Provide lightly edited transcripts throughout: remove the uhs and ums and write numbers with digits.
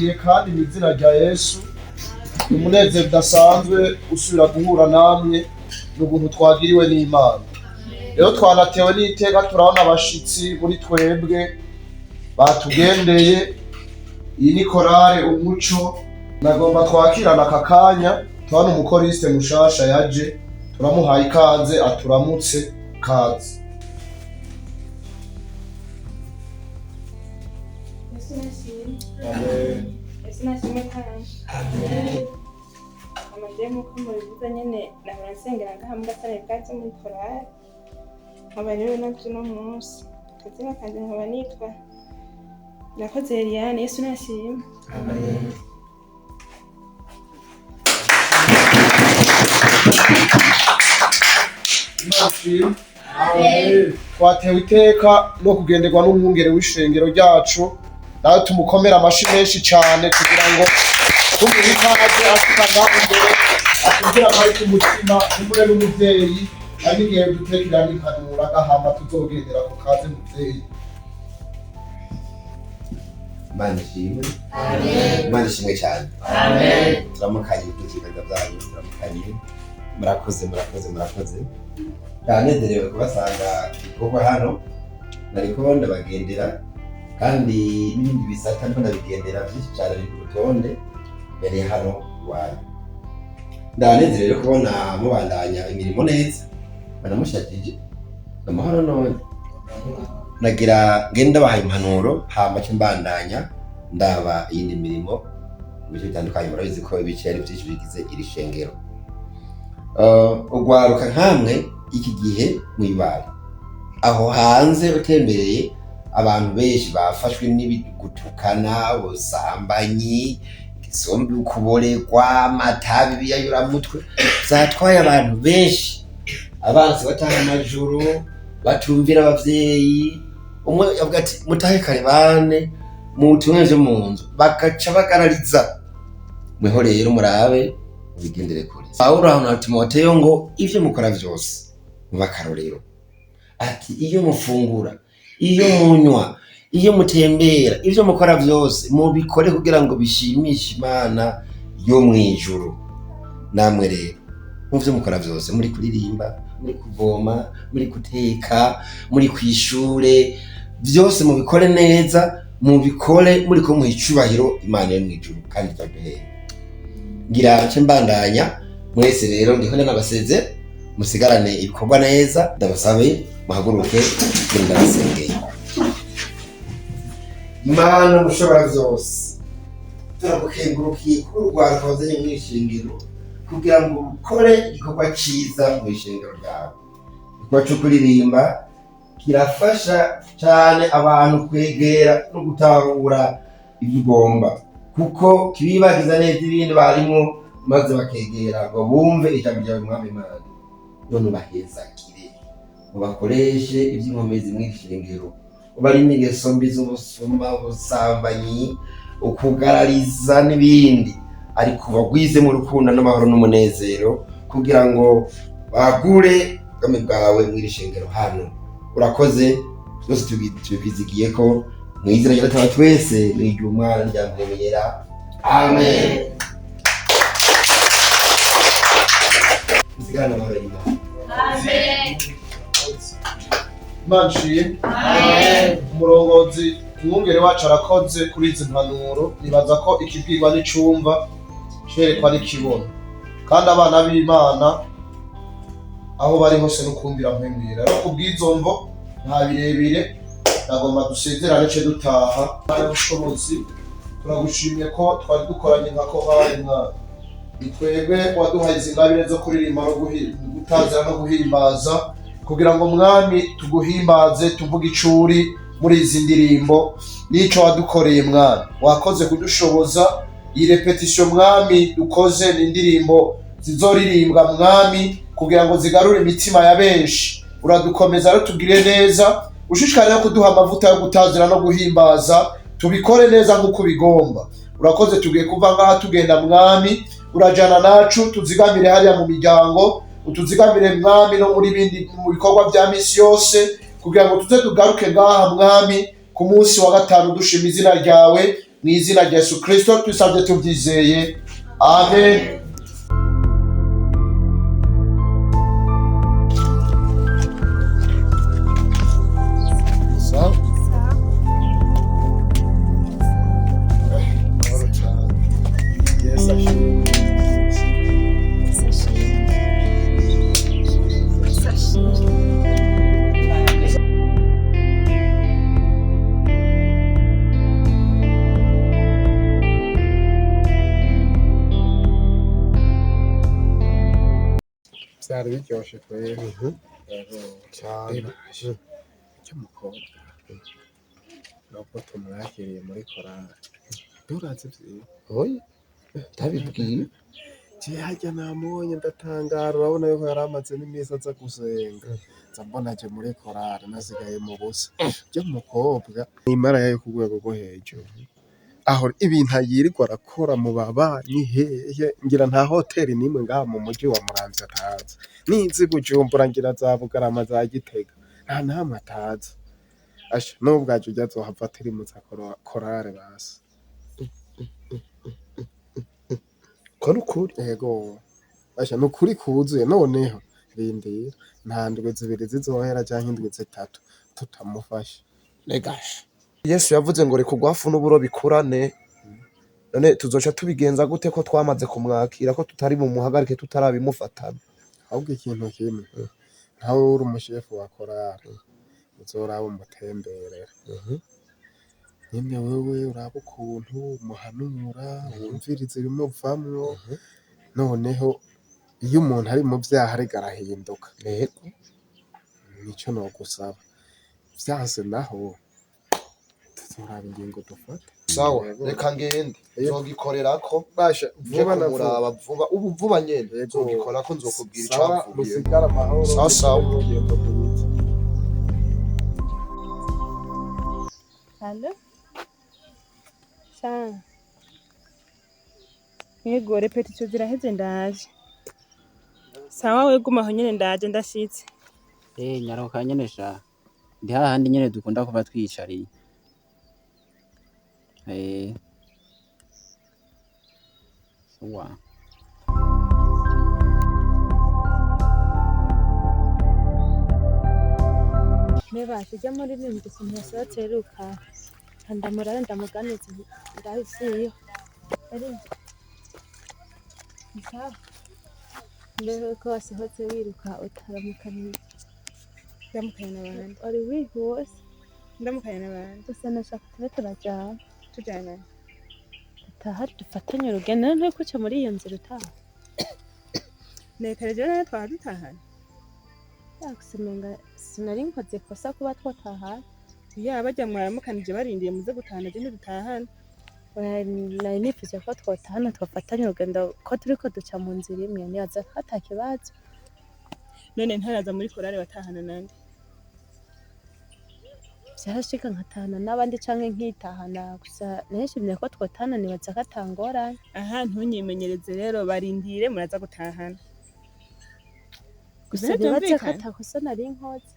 Turabakiriye kandi mu izina rya Yesu. Ni umunezero udasanzwe usubira guhura namwe, ni ubuntu twagiriwe n'Imana. Rero twanatewe n'iteka, turabona abashitsi muri twebwe batugendeye. Iyi ni korale Umuco. Nagomba twakirana aka kanya, turabona umuchoriste mushasha yaje, turamuhaye ikaze, aturamutse. Kaze. Yesu nashimwe. Yesu nashimwe kandi. Amajye nk'uko mubivuze nyene, nahora nsengera ngaha mu Gatare bwacu muri korale, nkaba rero navyo uno munsi. Akazina kanje nkaba nitwa Nakoze Eliane. Yesu nashimwe. Imana ishimwe. Twatewe iteka no kugenderwa n'umwungere w'ishengero ryacu, nawe tumukomere amashi menshi cyane kugira ngo tumuhe ikaze ashika ngaho imbere, atubwire akari ku mutima umure n'umuvyeyi, ari n'igihe dutekera n'impanuro agahama tuzogendera ku kaze muvyeyi. Imana ishimwe. Imana ishimwe cyane. Turamukanye ibiganza byanyu, turamukanye. Murakoze, murakoze, murakoze. Ndanezerewe kubasanga ibikorwa hano. Nariko ndabagendera kandi n'ibindi bisata ndiko ndabigendera byinshi cyane, biri ku rutonde mbere hano iwanyu. Ndanezerewe kubona mubandanya imirimo neza, banamushajije amahoro. None nagira ngende ndabahaye impanuro, hama nce mbandanya ndaba iyindi mirimo mu bice bitandukanye. Murabizi ko ibice ari byinshi bigize iri shengero. Ugwaruka nkamwe iki gihe mwibare aho hanze utembereye, abantu benshi bafashwe n'ibigutukana, ubusambanyi, isombe, ukuboregwa, amatabi, ibiyayuramutwe zatwaye abantu benshi. Abansi bataha amajoro, batumvira abavyeyi. Umwe avuga ati: "Mutahe kare bane, mutumwe vyo mu nzu", bakaca bagarariza. Mweho rero murabe mubigendere kure. Pawulo ahantu na Timoteyo ngo ivyo mukora vyose mube akarorero, ati iyo mufungura, iyo munywa, iyo mutembera, ivyo mukora vyose mubikore kugira ngo bishimishe Imana yo mw'ijuru. Namwe rero mu vyo mukora vyose, muri kuririmba, muri kuvoma, muri guteka, muri kw'ishure, vyose mubikore neza, mubikore muriko muha icubahiro Imana yo mw'ijuru kandi izaduhemba. Ngira nce mbandanya. Mwese rero ndiho nabaseze, musigarane ibikorwa neza. Ndabasabe muhaguruke kugira ndabasengeye. Imana mushobora vyose, turagukengurukiye kuri urwaruka wazanye mw'ishengero kugira ngo ukore igikorwa ciza mw'ishengero ryawe. Igikorwa co kuririmba kirafasha cane abantu kwegera no gutahura ibyo ugomba, kuko kibibagiza neza ibindi barimwo, maze bakegera ngo bumve ijambo ryawe. Mwami Imana, none ubahezagire, ubakoreshe iby'inkomezi mw'ishengero, ubarinde ingeso mbi z'ubusuma, ubusambanyi, ukugarariza n'ibindi, ariko bagwize mu rukundo n'amahoro n'umunezero, kugira ngo bagure ubwami bwawe mw'iri shengero hano. Urakoze. Byose tubikwizigiye ko mu izina rya Data wa twese n'iry'Umwana rya Mpwemu Yera, amen. Musigane amahoro y'Imana. Imana ishimwe. Umurongozi umwungere wacu arakoze kuri izi mpanuro. Nibaza ko ikibwirwa n'icumva cerekwa n'ikibona, kandi abana b'Imana aho bari hose no kumvira Mpwemu Yera. Rero kubw'izo mvo nta birebire, nagomba dusezerane ce dutaha. Ubushobozi, turagushimiye ko twari dukoranye nka korali. Mwana, ni twebwe waduhaye izi ngabire zo kuririmba no gutazira no guhimbaza, kugira ngo Mwami tuguhimbaze, tuvuge icuri muri izi ndirimbo n'ico wadukoreye. Mwami, wakoze kudushoboza iyi répétition. Mwami, dukoze ni indirimbo zizoririmbwa, Mwami, kugira ngo zigarure imitima ya benshi. Uradukomeza rero, tugire neza, ushishikare no kuduha amavuta yo gutazira no guhimbaza, tubikore neza nk'uko ubigomba. Urakoze. Tugiye kuva ngaha tugenda, Mwami, urajana nacu, tuzigamire hariya mu miryango, utuzigamire Mwami no muri bindi mu bikorwa bya misi yose, kugira ngo tuze tugaruke ngaha, Mwami, ku munsi wa gatanu dushima izina ryawe. Mu izina rya Yesu Kristo tubisabye tubyizeye, amen. Sawa. Mahoro cyane. Yesu ashimwe. Byari biryoshe kweri. Cyane. Icyo mukobwa nubwo tumwakiriye muri korali nturazi vyiwe. Oya, ndabibwiye. Je harya namubonye ndatangara, urabona yuko yari amaze n'iminsi aza gusenga, nza mbona aje muri korali nasigaye mu busa. Ujya mukobwa ni imaraya yo ku rwego rwo hejuru, aho ibintu yirirwa arakora mu babanyi hehe, ngira nta hoteli n'imwe ngaha mu muji wa Muramvya atazi, n'izi Bujumbura ngira za Bugarama za Gitega nta nahamwe atazi. Asha n'ubwo aje ujya azohava atirimutsa korale basi. Ko nukuri. Yego asha nukuri kuzuye. Noneho rindira nta ndwi zibiri zizohera canke indwi zitatu tutamufashe. Regasha. Yesu yavuze ngo reka urwafu n'uburo bikurane. None tuzoca tubigenza gute ko twamaze kumwakira, ko tutari bumuhagarike tutarabimufatana? Ahubwo ikintu kimwe, nkawe uri umushefu wa korale uzoraba umutemberera nyene, wewe uraba ukuntu umuhanura, wumvirize ibimuvamwo. Noneho iyo umuntu ari mu vyaha ariko arahinduka, Yego. nico nogusaba. Vyanse naho tuzoraba ingingo dufata. Sawa, Yego. reka ngende. Yego. Nzogikorerako. Basha Nje vuba na vuba. kumuraba vuba. Ubu vuba nyene. Yego. Nzogikorako, nzokubwira Sawa, icapfuye. musigare amahoro. Sawa, sawa. Urugendo rwiza. Allo? Sawa. Yego, repetition ziraheze ndaje. Sawa, we guma aho nyene ndaje ndashitse. Eh, nyaruka nyene sha. Ndi hahandi nyene dukunda kuba twiyicariye. Eh. Sawa. Mebasha ujya muri bindi ukuntu yasohotse yiruka ndamurara ndamuganiza ndabisiyeho ari sawa mbere ko wasohotse wiruka utaramukanye. Ndamukanye n'abandi. Wari wihuse. Ndamukanye n'abandi. Gusa nashaka tube turajyana. Tujyana. Dutaha dufatanye urugendo nturi muri iyo nzira utaha. Neka rero nawe twaba dutahana. Yagusemenga sinari nkoze ikosa kuba twataha. Ya bajya mwaramukanije barindiye muze gutahana, je ntidutahana. Oya, nari nifuje ko twotahana twafatanya urugendo ko turiko duca mu nzira imwe, nibaza ko ata kibazo. None ntaraza muri korale batahana nande? Vyarashika nkatahana n'abandi canke nkitahana, gusa nishimye ko twotahana, nibaza ko ata ngorane. Aha ntunyimenyereze rero, barindire muraza gutahana. Gusa Ivyo nibaza ko ntivyumvikana? ata kosa nari nkoze.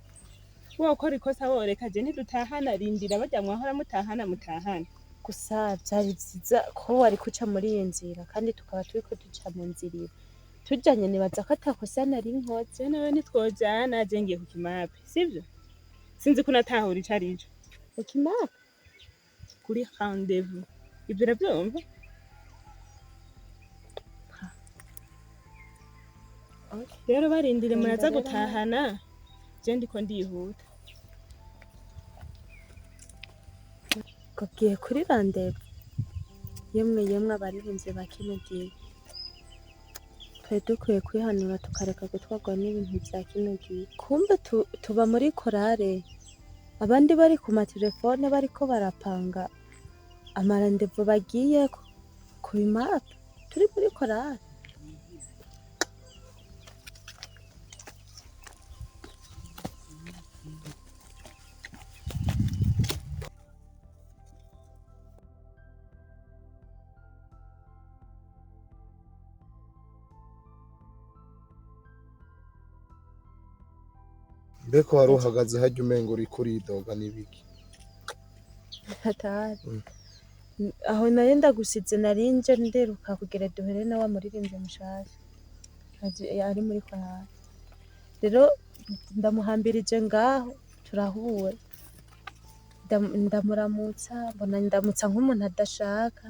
Wokora ikosa woreka, je ntidutahana, rindira bajya mwahora mutahana mutahana. Gusa vyari vyiza ko wari kuca muri iyo nzira kandi tukaba turiko duca mu nzira imwe tujanye, nibaza ko ata kosa nari nkoze. Je nawe ntitwojana, je ngiye ku kimape, sivyo? Sinzi ko natahura ico arico. Ukimara Kuri rendez-vous. Ivyo uravyumva? Rero barindire muraza Genda rero. gutahana, je ndiko ndihuta. Kugiye kuri randevu, yemwe yemwe abaririmbyi ba kino gihe twari dukwiye kwihanura tukareka gutwarwa n'ibintu vya kino gihe. Kumbe tuba muri korale abandi bari ku matelefone bariko barapanga amarandevu bagiyeko ku bimapa, turi muri korale. Mbeko wari uhagaze harya umengo uriko uridoga n'ibiki? Hatari. Aho nari ndagusize, nari nje nderuka kugira duhere na wa muririmbyi mushasha ari muri korali. Rero ndamuhambirije ngaho, turahura. Ndamuramutsa, mbona ndamutsa nk'umuntu adashaka.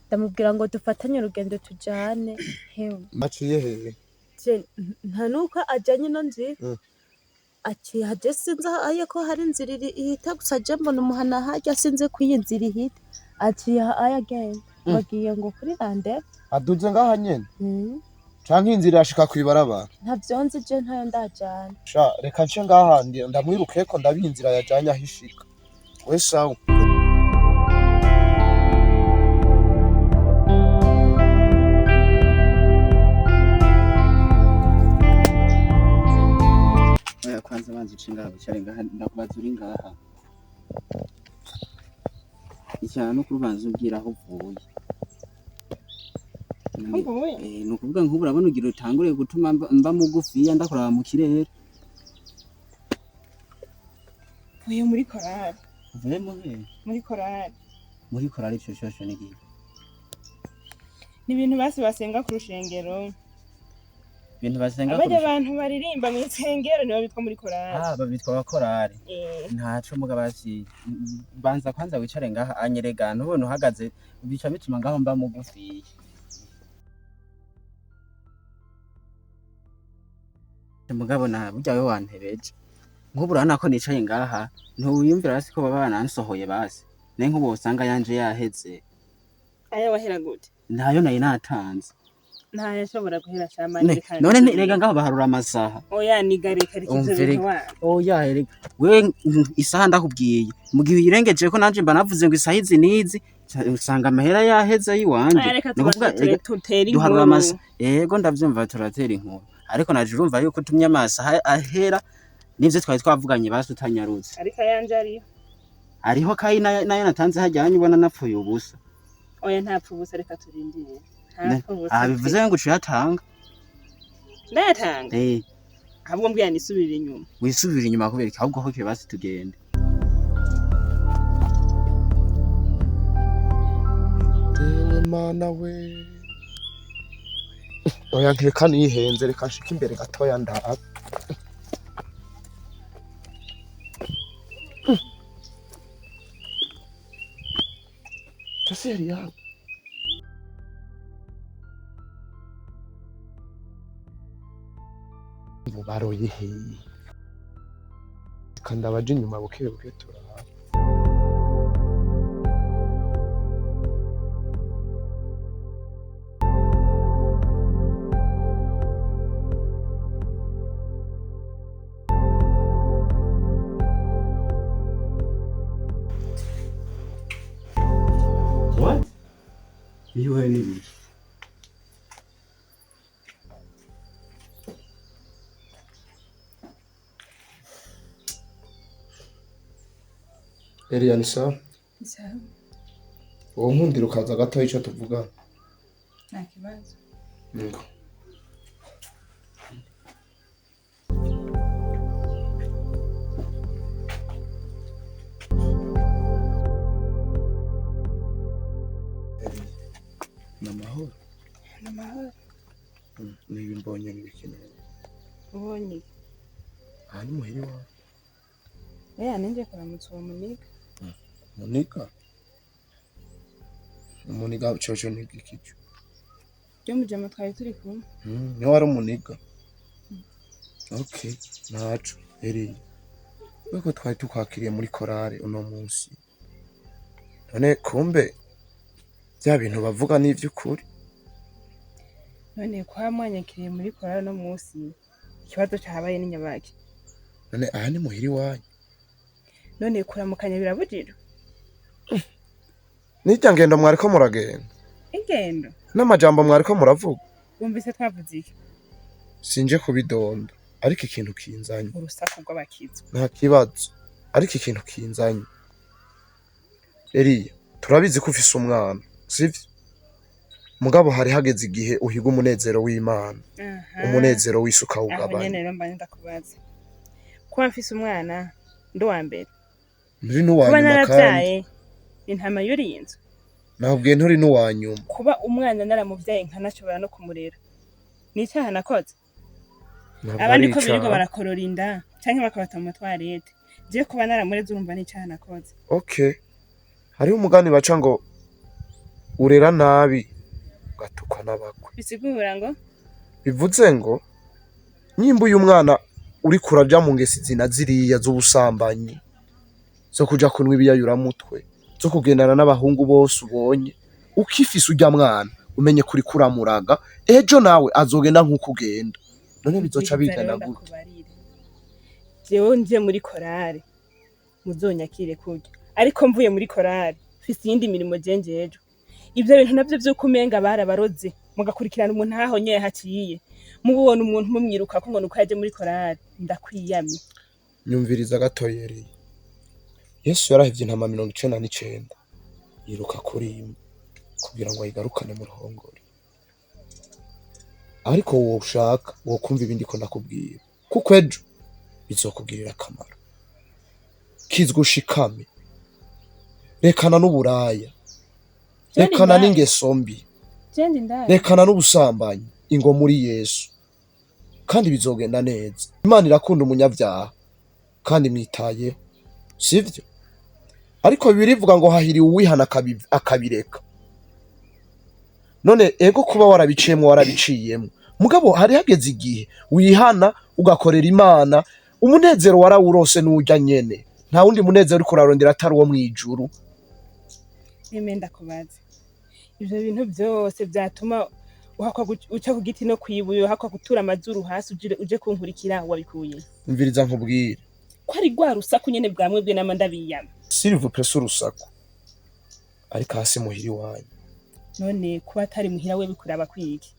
Ndamubwira ngo dufatanye urugendo tujane. Hewe, Maciye hehe? Je nta nuko ajanye ino nzira. Aciye haje, sinzi aho ko hari inzira ihita gusa. Je mbona umuhana harya, sinzi ko iyi nzira ihita. Aciye aho agenda, bagiye ngo kuri rendez-vous. Aduze ngaha nyene canke inzira irashika kw'ibarabara? Ntavyo nzi je, ntayo ndajana. Sha, reka nce ngaha ndamwirukeko, ndabiha inzira yajanye aho ishika. We sawa. Oya, kwanza banza uce ngaha, wicare ngaha, ndakubaza uri ngaha. Icyaha no kubanza umbwira aho uvuye. Mvuye? Eh, ni ukuvuga nk'ubu urabona ugira utangure gutuma mba mugufiya, ndakuraba mu kirere. Mvuye muri korali. Uvuye mu he? Muri korali. Muri korali? Ico shosho n'igihe? Ni ibintu basi basenga ku rushengero. Ibintu basenga Abarya kurusha abantu baririmba mu isengero nibo bitwa muri korali. Ah, babitwa abakorali? Eh. Ntaco muga, basi banza kwanza wicare ngaha, anyerega ntubone uhagaze, bica bituma ngaho mba mugufiya. Mugabo na burya we wantebeje, nk'ubu urabona ko nicaye ngaha, ntiwiyumvira hasi ko baba banansohoye? Basi naye nk'ubu wosanga yanje yaheze. Aya wahera gute? Ntayo nari natanze. Ntayashobora guhera. None rega ngaho baharura amasaha. Oya, niga, reka reka ivyo Umvire. bintu wa Oya, erega wewe isaha ndakubwiye, mu gihe uyirengeje ko nanje mba navuze ngo isaha izi n'izi, usanga amahera yaheze yiwanje. Oya, reka Ni ukuvuga tubanze erega tutere duharura inkuru. amasaha. Yego, ndavyumva, turatera inkuru, ariko naje urumva yuko utumye amasaha ahera n'ivyo twari twavuganye, basi utanyarutse. Ariko ayanje ariyo. Hariho kayi nayo natanze hajyanye, ubona napfuye ubusa. Oya, ntapfa ubusa, reka turindire. Ntapfa ubusa. Ah, bivuze ngo uciye atanga? Ndayatanga? Eh. Ahubwo mbwira nisubirire inyuma. Wisubira inyuma kubera iki? Ahubwo hoke basi tugende. Ewe mana we, Oya, nkeka nihenze, reka nshike imbere gatoya ndabe. Ese yari yawe ubu baroye hehe? Reka ndabaje inyuma buke buke turaba. What? Iwe ni ibiki? Eliya, ni sawa? Sawa. Uwo nkundira ukaza gatoya ico tuvugana. Nta kibazo. Ngo. Eliya, ni amahoro? Ni amahoro. Niba mbonye n'ibikenewe. Ubonye iki? Aha ni muhira iwawe? Oya, ninje kuramutsa uwo muniga. Muniga? Umuniga coco ni igikico? Ryo mujama twari turi kumwe. Niwe wari umuniga? Okay, ntaco. Eliya, weko twari tukwakiriye muri korale uno munsi, none kumbe bya bintu bavuga ni ivy'ukuri? None kwa mwanyakiriye muri korali uno munsi, ikibazo cahabaye ni nyabaki? None aha ni muhira iwanyu? None kuramukanya birabujijwe? N'irya ngendo mwariko muragenda? Ingendo? N'amajambo mwariko muravuga? Wumvise twavuze iki? Sinje kubidonda, ariko ikintu kinzanye. Urusaku rw'abakizwa. Nta kibazo, ariko ikintu kinzanye, Eliya, turabizi ko ufise umwana, sivyo? Mugabo hari hageze igihe uhiga umunezero w'Imana. Aha. Umunezero w'isi Aho ukawugabanya. nyene rero mba ndakubaza, kuba mfise umwana, ndi uwa mbere? Muri n'uwa Kuba nyuma kandi. naravyaye intama yuriye inzu. Nakubwiye nturi n'uwanyuma. Kuba umwana naramuvyaye nkanashobora no kumurera ni icaha nakoze? Ntabwo Abandi ari ko birirwa icaha. barakorora inda canke bakabata mu matwarete, je kuba naramureze urumva ni icaha nakoze? Okay, hariho umugani baca ngo urera nabi ugatukwa n'abakwe. Bisigura ngo? Bivuze ngo nyimba uyu mwana uriko uraja mu ngesi zina ziriya z'ubusambanyi, zo kuja kunywa ibiyayuramutwe, zo kugendana n'abahungu bose ubonye, ukifise urya mwana, umenye ko uriko uramuraga, ejo nawe azogenda nk'uko ugenda. None bizoca Umviriza bigana rero gute? ndakubarire, jewe nje muri korale muzonyakire kurya, ariko mvuye muri korale mfise iyindi mirimo je njejwe. Ivyo bintu navyo vy'uko umenga barabaroze, mugakurikirana umuntu aho nyene haciye, mubona umuntu mumwirukako ngo nuko yaje muri korale, ndakwiyamye. Nyumviriza gatoyereye. Yesu yarahevye intama 99, yiruka kuri imwe kugira ngo ayigarukane mu ruhongore. Ariko woshaka wokumva ibindi ko ndakubwira, kuko ejo bizokugirira akamaro. Kizwa, ushikame, rekana n'uburaya, rekana n'ingeso mbi, Je ndi indaya? rekana n'ubusambanyi, ingo muri Yesu, kandi bizogenda neza. Imana irakunda umunyabyaha kandi mwitayeho, sivyo? Ariko Bibiliya ivuga ngo hahiriwe uwihana akabireka. None ego, kuba warabiciyemwo, warabiciyemwo, mugabo hari hageze igihe wihana ugakorera Imana. Umunezero warawurose n'urya nyene, nta wundi munezero uriko urarondera atari uwo mw'ijuru. Eme, ndakubaza, ivyo bintu vyose vyatuma uhakwa uca ku giti no kwibuye, uhakwa gutura amazuru hasi uje kunkurikira, wabikuye? Umviriza nkubwire. Ko ari rwa rusaku nyene bwa mwebwe nama ndabiyama. S'il vous plaît, si urusaku, ariko hasi muhira iwanyu. None kuba atari muhira we bikuraba kwiki?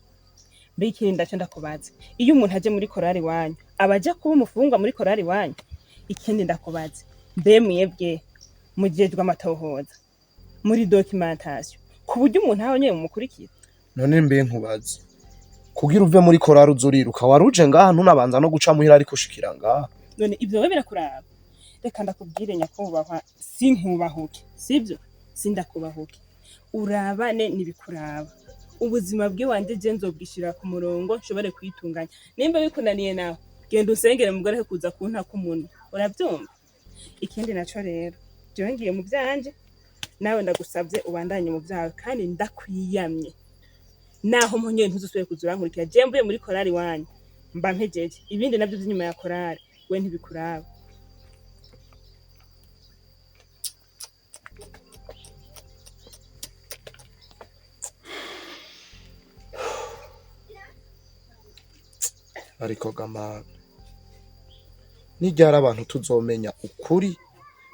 Mbe ikindi ndaco ndakubaza, iyo umuntu aje muri korari iwanyu aba aje kuba umufungwa muri korari iwanyu? Ikindi ndakubaza, mbe mwebwe mujejwe amatohoza muri documentation ku buryo umuntu aho nyene mumukurikira? None mbe nkubaze, kugira uve muri korari uzuriruka, waruje ngaha ntunabanza no guca muhira, ariko ushikira ngaha. None ivyo we birakuraba? Reka ndakubwire nyakubahwa, sinkubahuke, sivyo? Sindakubahuke, urabane nibikuraba. Ubuzima bw'iwanje je nzobwishira ku murongo nshobore kwitunganya. Nimba bikunaniye nawe genda usengere mugore kuza kuntaka umunwa, uravyumva? Ikindi naco rero, jewe ngiye mu vyanje, nawe ndagusavye ubandanye mu vyawe, kandi ndakwiyamye, naho mponyoye ntuzusubire kuza urankurikira. Je mvuye muri korali iwanyu mba mpejeje, ibindi navyo vy'inyuma ya korali we ntibikuraba. Ariko gamana, niryari abantu tuzomenya ukuri?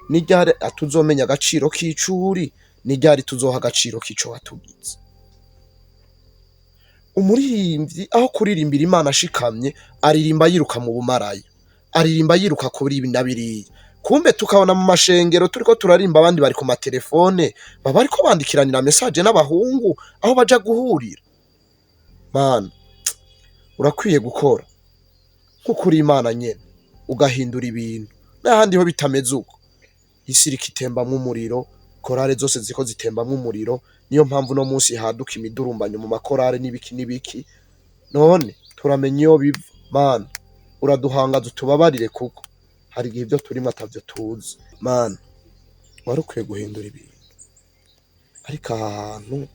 Niryari tuzomenya agaciro k'icuri? Niryari tuzoha agaciro k'ico watugize? Umuririmbyi aho kuririmbira Imana ashikamye, aririmba yiruka mu bumaraya, aririmba yiruka kuri ibi na biriya. Kumbe tukabona mu mashengero turiko turarimba, abandi bari ku matelefone, baba bariko bandikiranira message n'abahungu aho baja guhurira. Mana, urakwiye gukora nkuko uri Imana nyene, ugahindura ibintu n'ahandi ho bitameze uko. Isi iriko itembamwo umuriro, korale zose ziko zitembamwo umuriro. Niyo mpamvu no munsi haduka imidurumbanyo mu makorale n'ibiki n'ibiki. None turamenya iyo biva. Mana, uraduhangaza, utubabarire, kuko hari igihe ibyo turimo atavyo tuzi. Mana, wari ukwiye guhindura ibintu, ariko aha hantu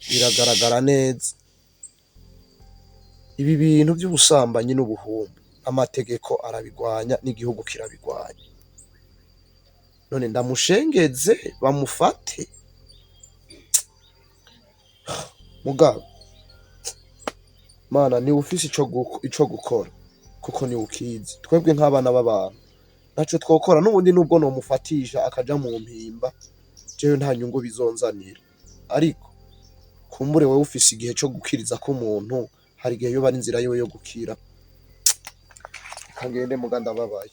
biragaragara neza ibi bintu by'ubusambanyi n'ubuhumbu, amategeko arabigwanya n'igihugu kirabigwanya. None ndamushengeze bamufate? Mugabo Mana, niwe ufise ico gukora, kuko niwe ukizi. Twebwe nk'abana b'abantu ntaco twokora. N'ubundi nubwo nomufatisha akaja mu mpimba, jewe nta nyungu bizonzanira. Ariko kumbure wewe ufise igihe co gukiriza ko umuntu hari igihe yoba ari inzira yiwe yo gukira. Reka ngende, muga ndababaye.